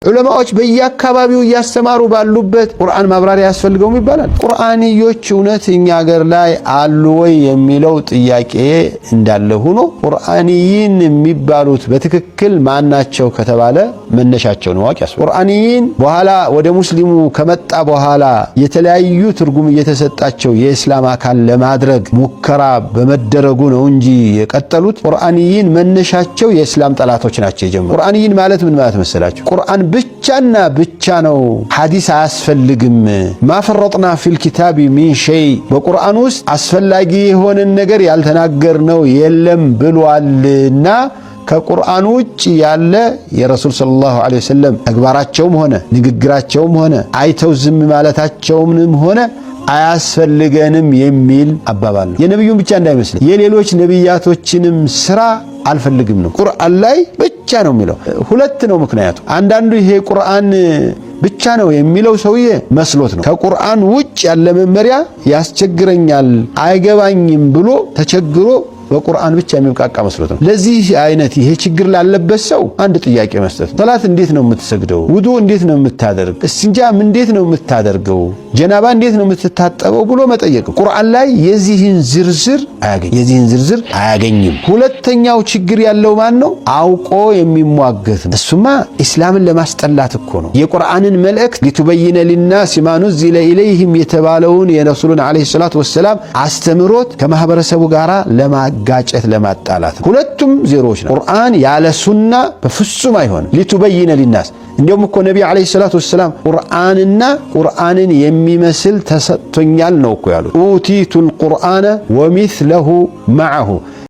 ዑለማዎች በየአካባቢው እያስተማሩ ባሉበት ቁርአን ማብራሪያ ያስፈልገውም ይባላል። ቁርአንዮች እውነት እኛ ሀገር ላይ አሉ ወይ የሚለው ጥያቄ እንዳለ ሆኖ ቁርአንይን የሚባሉት በትክክል ማናቸው ከተባለ መነሻቸውን ማወቅ ያስፈልጋል። ቁርአንይን በኋላ ወደ ሙስሊሙ ከመጣ በኋላ የተለያዩ ትርጉም እየተሰጣቸው የእስላም አካል ለማድረግ ሙከራ በመደረጉ ነው እንጂ የቀጠሉት ቁርአንይን መነሻቸው የእስላም ጠላቶች ናቸው የጀመሩ። ቁርአንይን ማለት ምን ማለት መሰላችሁ? ቁርአን ብቻና ብቻ ነው፣ ሐዲስ አያስፈልግም። ما فرطنا في الكتاب من شيء፣ በቁርአን ውስጥ አስፈላጊ የሆነን ነገር ያልተናገርነው የለም ብሏልና ከቁርአን ውጭ ያለ የረሱል صلى الله عليه وسلم ተግባራቸውም ሆነ ንግግራቸውም ሆነ አይተው ዝም ማለታቸውንም ሆነ አያስፈልገንም የሚል አባባል ነው። የነቢዩን ብቻ እንዳይመስል የሌሎች ነቢያቶችንም ስራ አልፈልግም ነው። ቁርአን ላይ ብቻ ነው የሚለው። ሁለት ነው ምክንያቱ። አንዳንዱ ይሄ ቁርአን ብቻ ነው የሚለው ሰውዬ መስሎት ነው። ከቁርአን ውጭ ያለ መመሪያ ያስቸግረኛል፣ አይገባኝም ብሎ ተቸግሮ በቁርአን ብቻ የሚብቃቃ መስሎት ነው። ለዚህ አይነት ይሄ ችግር ላለበት ሰው አንድ ጥያቄ መስጠት፣ ሰላት እንዴት ነው የምትሰግደው? ውዱ እንዴት ነው የምታደርግ? እስቲንጃም እንዴት ነው የምታደርገው? ጀናባ እንዴት ነው የምትታጠበው ብሎ መጠየቅ። ቁርአን ላይ የዚህን ዝርዝር አያገኝም። የዚህን ዝርዝር አያገኝም። ሁለተኛው ችግር ያለው ማን ነው? አውቆ የሚሟገት ነው። እሱማ ኢስላምን ለማስጠላት እኮ ነው። የቁርአንን መልእክት لتبين للناس ما نزل إليهم የተባለውን የረሱሉን عليه الصلاة والسلام አስተምሮት ከማህበረሰቡ ጋር ለማጋጨት ለማጣላት ነው። ሁለቱም ዜሮዎች ነው። ቁርአን ያለ ሱና በፍጹም አይሆንም። لتبين للناس፣ እንዲያውም እኮ ነቢ عليه الصلاة والسلام ቁርአንና ቁርአንን የሚመስል ተሰጥቶኛል ነው እኮ ያሉት። أوتيت القرآن ومثله معه።